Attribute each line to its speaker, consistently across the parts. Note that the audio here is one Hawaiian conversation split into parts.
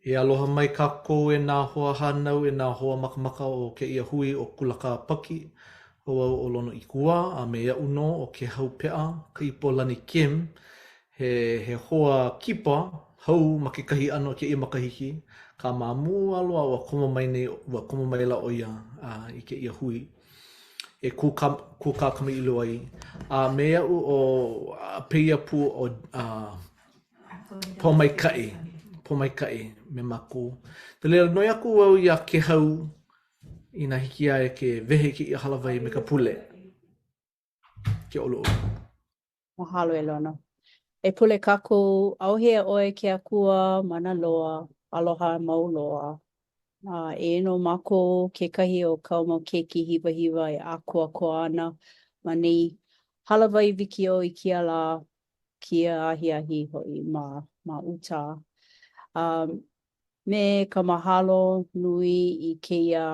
Speaker 1: E aloha mai kākou e nā hoa hānau e nā hoa makamaka o kēia hui ʻo Kula Kāpaki. ʻO au ʻo Lono ʻIkuwā a me iaʻu nō ʻo Kēhau Peʻa Kaʻipualani Kim, he he hoa kipa hou ma kekahi ʻano i kēia makahiki, akā ma mua loa ua komo mai nei ua komo maila ʻo ia i kēia hui e kūkā kūkā kamaʻilio ai. A me iaʻu ʻo pēia pū ʻo Pōmaikaʻi, pōmaikaʻi me mākou. No laila, noi aku au iā Kēhau inā hiki iā ia ke wehe i kēia hālāwai me ka pule. Ke ʻoluʻolu.
Speaker 2: Mahalo e Lono. E pule kākou, ʻAuhea ʻoe ke Akua mana loa, aloha mau loa. A eia nō mākou kekahi o kāu mau keiki hiwahiwa e ʻākoakoa ana ma nei hālāwai wikiō i kēia lā kēia ahiahi hoʻi ma, ma Utah. Um, me ka mahalo nui i kēia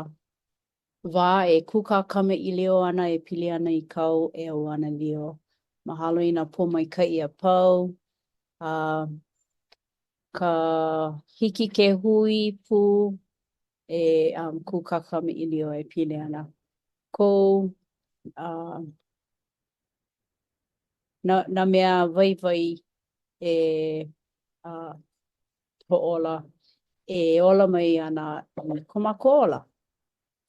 Speaker 2: wā e kūkā kamaʻilio ana e pili ana i kāu ʻeuanelio. Mahalo i nā pōmaikaʻi a pau, a ka hiki ke hui pū e um, kūkā kamaʻilio e pili ana kou uh, nā, nā mea waiwai e uh, hoʻōla, e ola mai ana i ko mākou ola.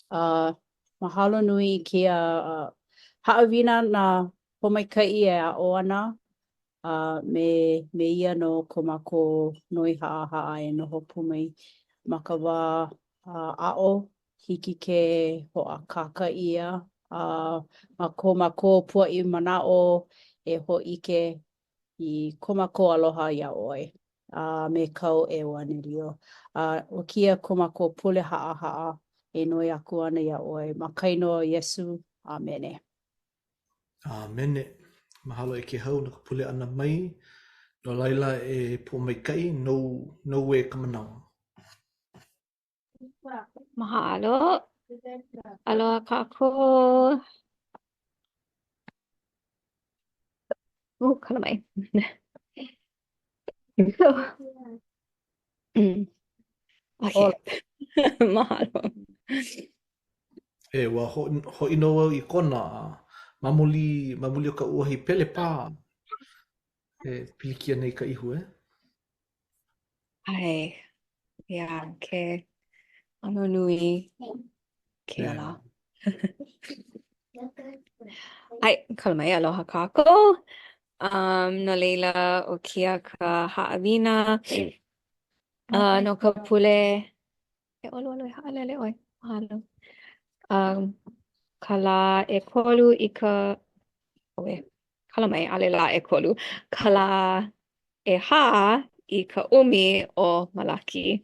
Speaker 2: Uh, mahalo nui i kēia uh, haʻawina nā pōmaikaʻi e aʻo ana a uh, me, me ia nō ko mākou noi haʻahaʻa e noho pū mai ma ka wā uh, aʻo hiki ke hoʻākāka ʻia a ma ko mākou puaʻi manaʻo e hōʻike i ko mākou aloha iā ʻoe a me kāu ʻeuanelio. A ʻo kēia ko mākou pule haʻahaʻa e noi aku ana iā ʻoe ma ka inoa o Iesū. ʻĀmene.
Speaker 1: ʻĀmene. Mahalo e Kēhau no ka pule ʻana mai. No laila e Pōmaikaʻi, nou, nou e ka manawa.
Speaker 3: Mahalo. Aloha kākou. Oh, kala mai. Okay. Mahalo.
Speaker 1: E, ua hoʻi nō au i Kona ma muli, ma muli o ka uahi pele pā. E pilikia nei ka ihu, e?
Speaker 3: ʻAe, yeah, ke ʻano nui kēia lā. ʻAe, kala mai, aloha kākou. Um, no laila, ʻo kēia ka haʻawina uh, no ka pule. E ʻoluʻolu e haʻalele ʻoe. Mahalo. Um, ka lā ʻekolu i ka, ʻoe, kala mai, ʻaʻole lā ʻekolu, ka lā ʻehā i ka ʻumi o Malaki.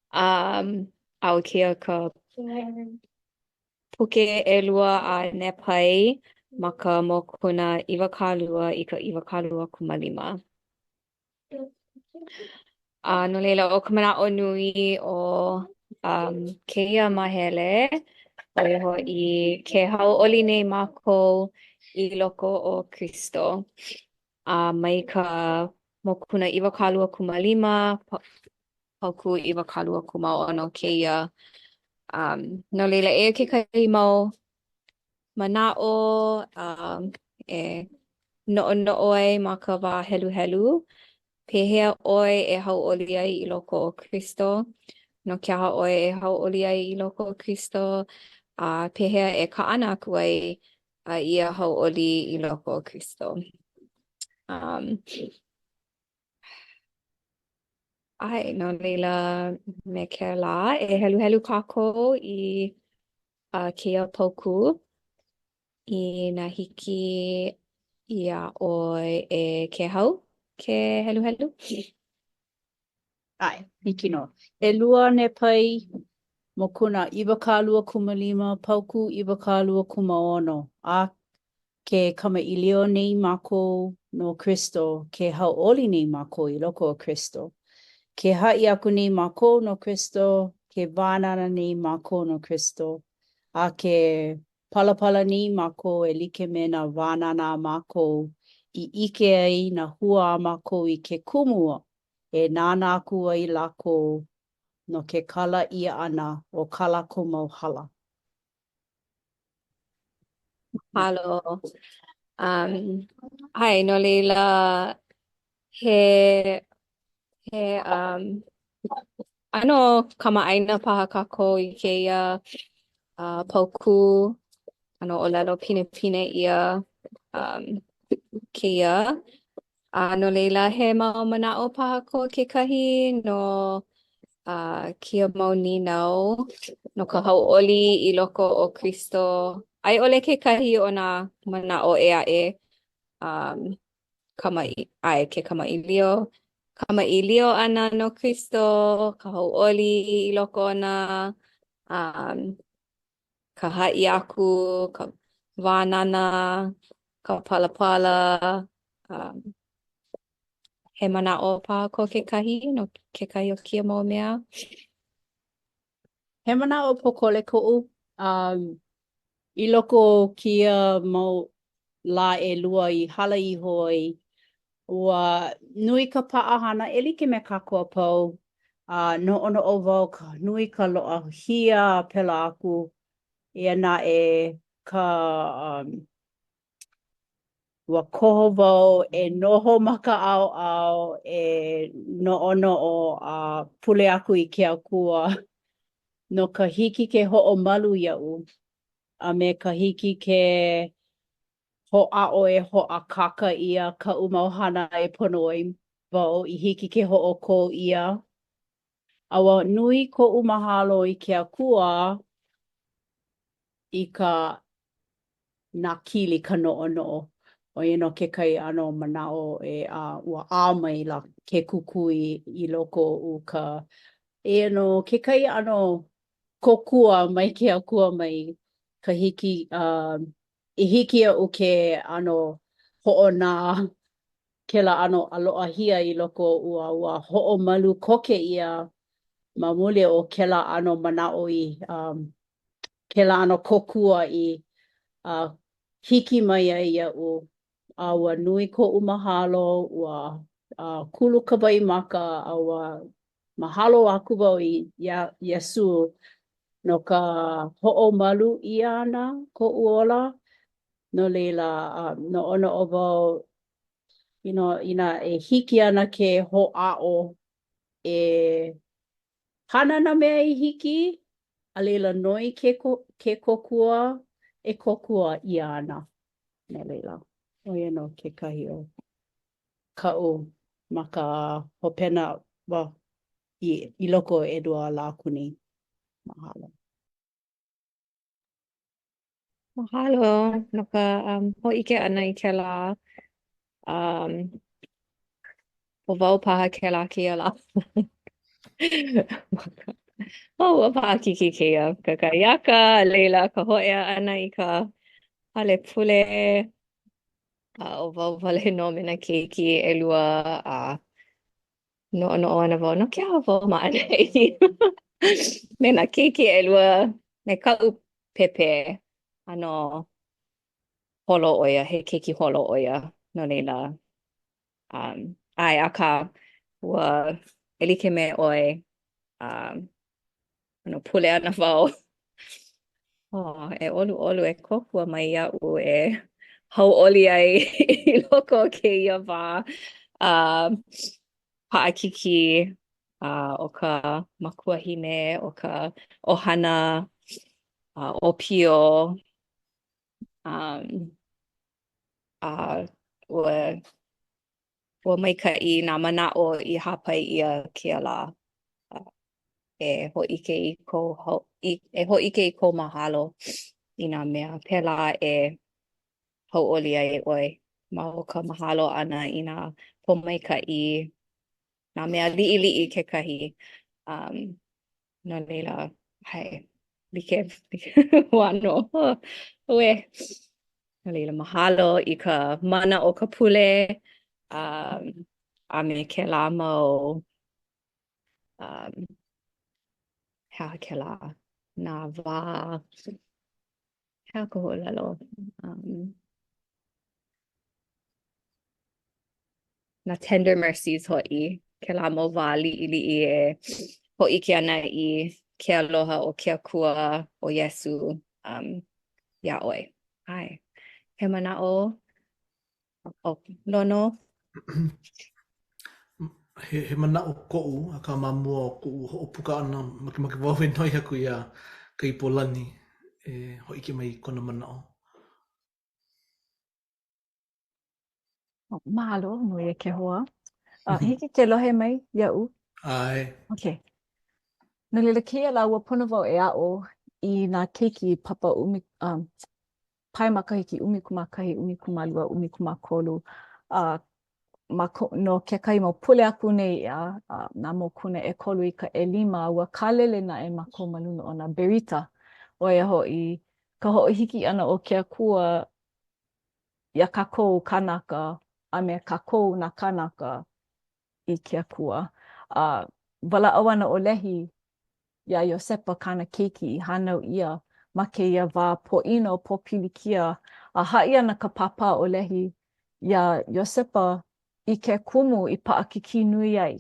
Speaker 3: Um, a ʻo kēia ka puke ʻelua a Nepai ma ka mokuna 20 i ka 25. A no laila, ʻo ka manaʻo nui o um, kēia māhele, ʻo ia hoʻi ke hauʻoli nei mākou i loko o Kristo. A mai ka mokuna 25, paukū 26 kēia. Um, no laila, eia kekahi mau manaʻo um, e noʻonoʻo ai ma ka wā heluhelu. Pehea ʻoe e hauʻoli ai i loko o Kristo? No ke aha ʻoe e hauʻoli ai i loko o Kristo? A pehea e kaʻana aku ai a ia hauʻoli i loko o Kristo? Um, ʻae, no laila, me kēlā, e heluhelu kākou i uh, kēia paukū inā hiki iā ʻoe e Kēhau ke heluhelu.
Speaker 2: ʻAe, hiki nō. ʻElua Nepai, mokuna 25, paukū 26, a ke kamaʻilio nei mākou no Kristo, ke hauʻoli nei mākou i loko o Kristo. Ke haʻi aku nei mākou no Kristo, ke wānana nei mākou no Kristo, a ke palapala nei mākou e like me nā wānana a mākou i ʻike ai nā hua a mākou i ke kumu. e nānā aku ai lākou no ke kala ʻia ʻana o kā lākou mau hala.
Speaker 3: Mahalo. Um, ʻae, no laila, he, he, um, ʻano kamaʻāina paha kākou i kēia uh paukū ʻano ʻōlelo pinepine ʻia um kēia. A no laila, he mau manaʻo paha ko kekahi no uh kēia mau nīnau no ka hauʻoli i loko o Kristo a i ʻole kekahi o nā manaʻo ʻē aʻe um kamaʻi ʻae ke kamaʻilio kamaʻilio ʻana no Kristo, ka hauʻoli i loko ona, um ka haʻi aku, ka wānana, ka palapala, um he manaʻo paha ko kekahi no kekahi o kēia mau mea?
Speaker 2: He manaʻo pōkole koʻu, um i loko o kēia mau lā ʻelua i hala iho ai, ua nui ka paʻahana e like me kākou a pau, a noʻonoʻo wau ka nui ka loʻahia a pēlā aku, eia naʻe ka um Ua koho wau e noho ma ka ʻaoʻao e noʻonoʻo a pule aku i ke Akua no ka hiki ke hoʻomalu iaʻu a me ka hiki ke hoʻāʻo e hoʻākāka ʻia kaʻu mau hana e pono ai wau i hiki ke hoʻokō ʻia. A ua nui koʻu mahalo i ke Akua i ka nākili ka noʻonoʻo. ʻO ia nō kekahi ʻano manaʻo e a ua ʻā maila ke kukui i loko oʻu ka eia nō kekahi ʻano kōkua mai ke Akua mai ka hiki uh, i hiki iaʻu ke ʻano hoʻonā kēlā ʻano ʻaloʻahia i loko oʻu a ua hoʻomalu koke ʻia ma muli o kēlā ʻano manaʻo i um, kēlā ʻano kōkua i uh, hiki mai ai iaʻu a ua nui koʻu mahalo, ua uh, kulu ka waimaka a ua mahalo aku wau i iā Iesū no ka hoʻomalu ʻia ʻana koʻu ola. No laila, uh, noʻonoʻo wau you know, inā e hiki ana ke hoʻāʻo e hana nā mea i hiki, a laila noi ke ke kōkua e kōkua ʻia ana. No laila, ʻo ia nō kekahi o kaʻu ma ka hopena well, i, i loko o ʻelua lā aku nei. Mahalo.
Speaker 3: Mahalo no ka um, hōʻike ʻana i kēlā. Um, ʻo wau paha kēlā kēia lā. Oh, ua paʻakikī kēia kakahiaka, a laila ka hōʻea ʻana i ka hale pule. A ʻo wau wale nō me nā keiki ʻelua a Noʻonoʻo ana wau, no ke aha wau ma ʻaneʻi? Me nā keiki ʻelua, me kaʻu pēpē, ʻano holo ʻo ia, he keiki holo ʻo ia, no laila, um, ʻae, akā, ua e like me ʻoe, um, ʻano pule ana wau. Oh, e ʻoluʻolu e kōkua mai iaʻu e hauʻoli ai i loko o kēia wā uh, paʻakikī uh, o ka makuahine, o ka ʻohana uh, ʻōpio. Um, a uh, ua, ua maikaʻi nā manaʻo i hāpai ʻia kēia lā. Uh, e hōʻike i kou e hōʻike i kou mahalo i nā mea pēlā e hauʻoli ai ʻoe ma o ka mahalo ʻana i nā pōmaikaʻi, nā mea liʻiliʻi kekahi. Um, no laila, hai, like, ua ʻano, uē. No laila, mahalo i ka mana o ka pule, um, a me kēlā mau um, he aha kēlā, nā wā, he aha ka huaʻōlelo, um, nā tender mercies hoʻi. kēlā mau wā liʻiliʻi e hōʻike ana i ke aloha o ke Akua ʻo Iesū um, iā ʻoe. ʻAe. He manaʻo o Lono?
Speaker 1: He, he manaʻo koʻu, akā ma mua o koʻu hoʻopuka ʻana, makemake wau e noi aku iā Kaipolani e hōʻike mai i kona manaʻo.
Speaker 4: Oh, mahalo nui e ke hoa. Uh, hiki ke lohe mai iaʻu?
Speaker 1: ʻAe.
Speaker 4: Okay. No laila, kēia lā ua pono wau e aʻo i nā keiki papa ʻumi, um, pae makahiki 11, 12, 13, a ma ko, no kekahi mau pule aku nei, ʻeā, uh, nā mokuna ʻekolu i ka ʻelima, ua kālele naʻe mākou ma luna o nā berita, ʻo ia hoʻi ka hoʻohiki ʻana o ke Akua iā kākou kānaka a me kākou nā kānaka i ke Akua. A walaʻau ana ʻo Lehi iā Iosepa kāna keiki i hānau ʻia ma kēia wā pōʻino, pōpilikia, a haʻi ana ka pāpā ʻo Lehi iā Iosepa i ke kumu i paʻakikī nui ai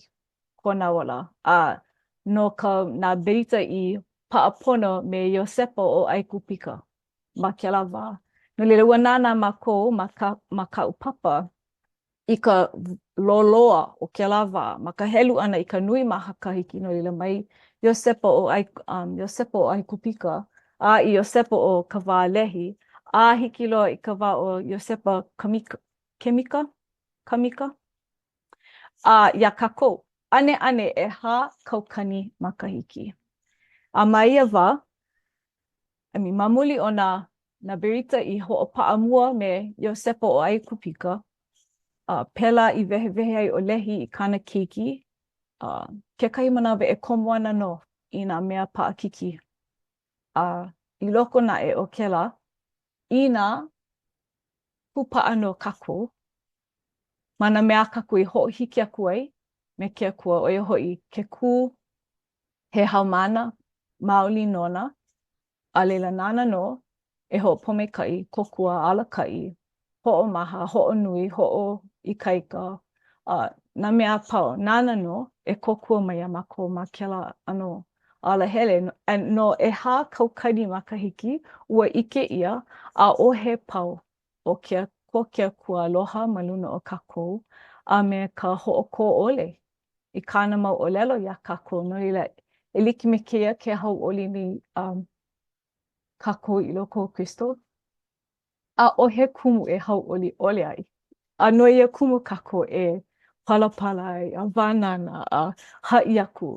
Speaker 4: kona ola, a no ka nā berita i paʻa pono me Iosepa o ʻAikupika ma kēlā wā. No laila, ua nānā mākou ma ka ma kaʻu papa i ka loloa o kēlā wā, ma ka helu ʻana i ka nui makahiki, no laila mai Iosepa o ʻAi, um, Iosepa o ʻAikupika, a i Iosepa o ka wā Lehi, a hiki loa i ka wā o Iosepa Kamika, Kemika? Kamika? A iā kākou, ʻaneʻane ʻehā kaukani makahiki. A ma ia wā, I mean, ma muli o nā, nā berita i hoʻopaʻa mua me Iosepa o ʻAikupika, a pēlā i wehewehe ai ʻo Lehi i kāna keiki, a kekahi manawa e komo ana nō i nā mea paʻakikī. A i loko naʻe o kēlā, inā kūpaʻa nō kākou ma nā mea a kākou i hoʻohiki aku ai me ke Akua, ʻo ia hoʻi ke kū he haumāna maoli nona, a laila nāna nō e hoʻopōmaikaʻi, kōkua, alakaʻi, hoʻomaha, hoʻonui, hoʻoikaika, a nā mea a pau, nāna nō e kōkua mai iā mākou ma kēlā ʻano alahele. And no ʻehā kaukani makahiki, ua ʻike ʻia, ʻaʻohe pau o ke ko ke Akua aloha ma luna o kākou, a me ka hoʻokō ʻole i kāna mau ʻōlelo iā kākou. No laila, e like me kēia ke hauʻoli nei um, kākou i loko o Kristo, ʻaʻohe kumu e hauʻoli ʻole ai. A no ia kumu kākou e palapala ai, a wānana, a haʻi aku.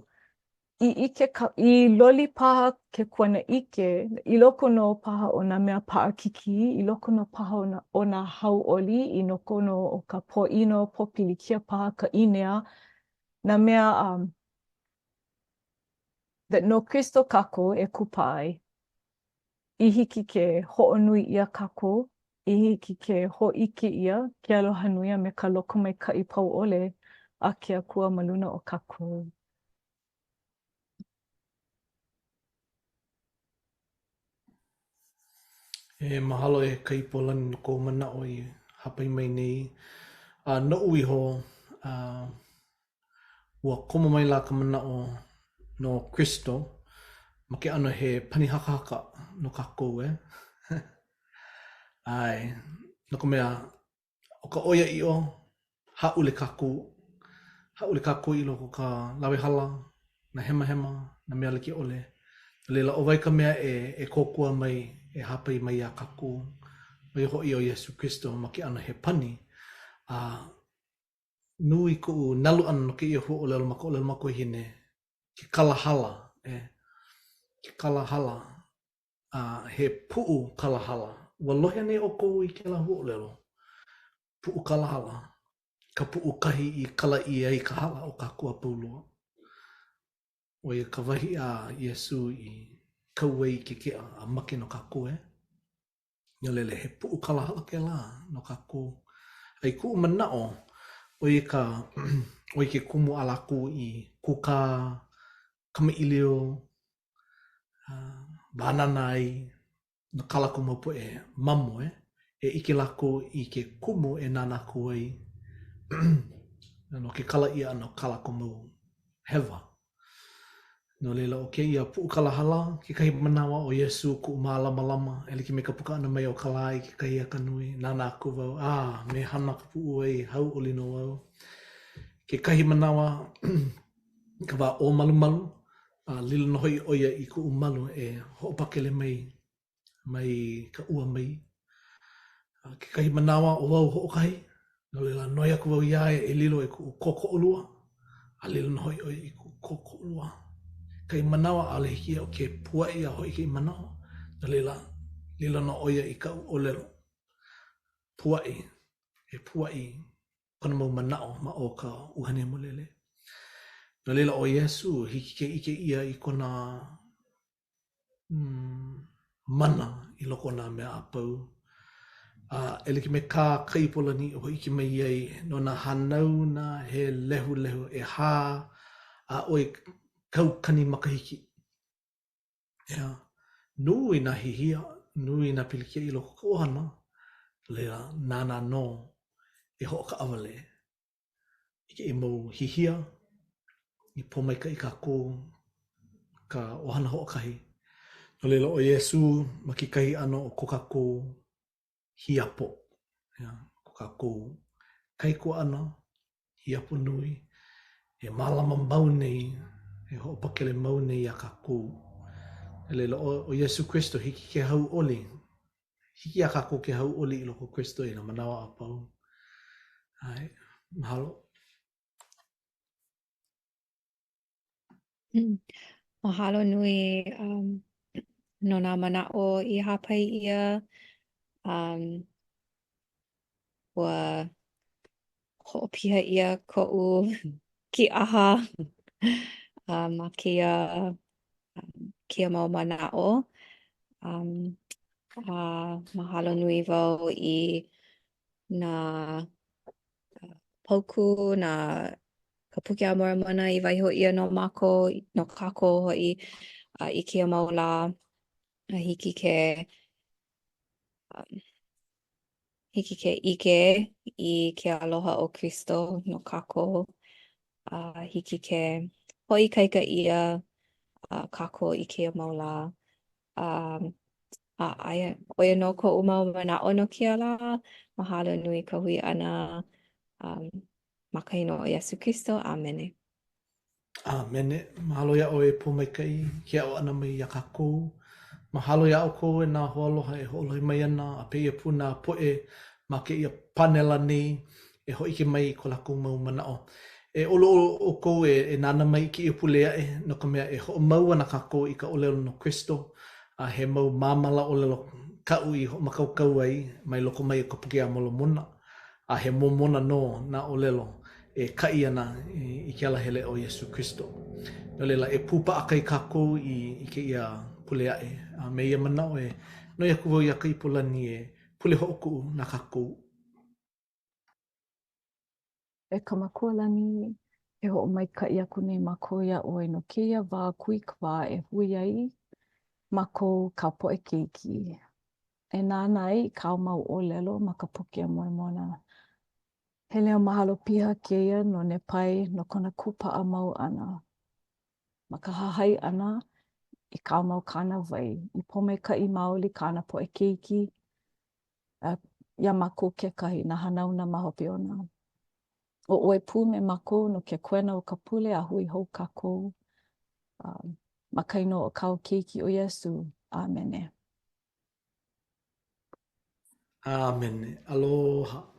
Speaker 4: I ʻike ka, i loli paha ke kuanaʻike, i loko nō paha o nā mea paʻakikī, i loko nō paha o nā, o nā hauʻoli, i loko nō o ka pōʻino, pōpilikia paha, ka ʻīnea, nā mea um, that no Kristo kākou e kūpaʻa ai. I hiki ke hoʻonui ʻia kākou, i hiki ke hōʻike ʻia ke aloha nui a me ka lokomaikaʻi pau ʻole a ke Akua ma luna o kākou.
Speaker 1: E mahalo e Kaipolani no kou manaʻo i hāpai mai nei. A noʻu iho, a ua komo maila ka manaʻo no Kristo ma ke ʻano he pani hakahaka no kākou, e? ʻAe, no ka mea, ʻO ka ʻoiaʻiʻo, hāʻule kākou. Hāʻule kākou i loko o ka lawehala, nā hemahema, nā mea like ʻole. No laila, ʻo wai ka mea e e kōkua mai, e hāpai mai iā kākou? ʻO ia hoʻi ʻo Iesū Kristo ma ke ʻano he pani. A nui koʻu nalu ʻana no kēia huaʻōlelo ma ka ʻōlelo makuahine, ke kalahala, e. Ke kalahala. A he puʻu kalahala. Ua lohe anei ʻoukou i kēlā huaʻōlelo? Puʻu kalahala. Ka puʻu kahi i kala ʻia ai ka hala o kākou a pau loa. ʻO ia ka wahi a Iesū i kau ai i ke keʻa a make no kākou, e? No laila, he puʻu kalahala kēlā no kākou. A i kuʻu manaʻo, ʻo ia ka, ʻo ia ke kumu a lākou i kūkā kamaʻilio, wānana ai no kā lākou mau poʻe mamo, e, e ʻike lākou i ke kumu e nānā aku ai. No ke kala ʻia ʻana o kā lākou mau hewa. No laila, ʻo kēia puʻukalahala, kekahi manawa ʻo Iesū kuʻu mālamalama, e like me ka puka ʻana mai o ka lā i ke kakahiaka nui, nānā aku wau, a mehana ka puʻuwai, hauʻoli nō wau. Kekahi manawa, i ka wā ʻōmalumalu, a lilo nō hoʻi ʻo ia i kuʻu malu e hoʻopakele mai mai ka ua mai. A kekahi manawa ʻo wau hoʻokahi, no laila noi aku wau iā ia e lilo i kuʻu kōkoʻolua, a lilo nō hoʻi ʻo ia i kuʻu kōkoʻolua. Kahi manawa ʻaʻole hiki iaʻu ke puaʻi a hōʻike i manaʻo, no laila, lilo nō ʻo ia i kaʻu ʻōlelo puaʻi, e puaʻi kona mau manaʻo ma o ka ʻUhane Hemolele. No laila ʻo Iesū, hiki ke ʻike ʻia i kona mana i loko o nā mea a pau. A e like me kā Kaipolani i hōʻike mai ai no nā hanauna he lehulehu ʻehā a ʻoi kaukani makahiki. ʻEā, nui nā hihia, nui nā pilikia i loko o ka ʻohana, no laila, nāna nō e hoʻokaʻawale i kēia mau hihia i pōmaikaʻi kākou ka ʻohana hoʻokahi. No laila ʻo Iesū ma kekahi ʻano ʻo ko kākou hiapo, ʻeā, ko kākou kaikuaʻana, hiapo nui, e mālama mau nei, e hoʻopakele mau nei iā kākou. No laila ʻo Iesū Kristo, hiki ke hauʻoli Hiki iā kākou ke hauʻoli i loko o Kristo i nā manawa a pau. ʻAe, mahalo.
Speaker 3: Hmm. Mahalo nui um, no nā manaʻo i hāpai ʻia. Um, ua hoʻopiha ʻia koʻu kīʻaha um, ma kēia, um, kēia mau manaʻo. Um, a mahalo nui wau i nā paukū, nā ka Puke a Moramona i waiho ʻia no mākou, no kākou hoʻi uh, i kēia mau lā. A hiki ke um, hiki ke ʻike i ke aloha o Kristo no kākou. A hiki ke hoʻoikaika ʻia uh, kākou i kēia mau lā. Um, a aia, ʻo ia nō koʻu mau manaʻo no kēia lā. Mahalo nui ka hui ʻana um, ma ka inoa o Iesū Kristo. ʻĀmene.
Speaker 1: ʻĀmene. Mahalo iā ʻoe e Pōmaikaʻi i ke aʻo ʻana mai iā kākou. Mahalo iā ʻoukou e nā hoaaloha e hoʻolohe mai ana a pēia pū nā poʻe ma kēia panela nei e hōʻike mai i ko lākou mau manaʻo. E ʻoluʻolu ʻoukou e e nānā mai i kēia pule aʻe no ka mea e hoʻomau ana kākou i ka ʻōlelo no Kristo a he mau māmala ʻōlelo kaʻu i hoʻomākaukau ai mai loko mai o ka Puke a Molomona. A he momona nō nā ʻōlelo e kaʻi ana i ke alahele o Iesū Kristo. No laila, e pū paʻakai kākou i, i kēia pule aʻe. A me ia manaʻo e noi aku wau iā Kaipolani e pule hoʻokuʻu na kākou.
Speaker 4: E ka Makua lani, e hoʻomaikaʻi aku nei mākou iā ʻoe no kēia wā kūikawā e hui ai mākou ka poʻe keiki. E nānā ai i kāu mau ʻōlelo ma ka Puke a Moramona. He leo mahalo piha kēia no Nepai no kona kūpaʻa mau ʻana ma ka hahai ʻana i kāu mau kānāwai i pōmaikaʻi maoli kāna poʻe keiki a iā mākou kekahi, nā hanauna ma hope ona. ʻO ʻoe pū me mākou no ke koena o ka pule a hui hou kākou ma ka inoa o kāu Keiki ʻo Iesū. ʻĀmene.
Speaker 1: ʻĀmene. Aloha.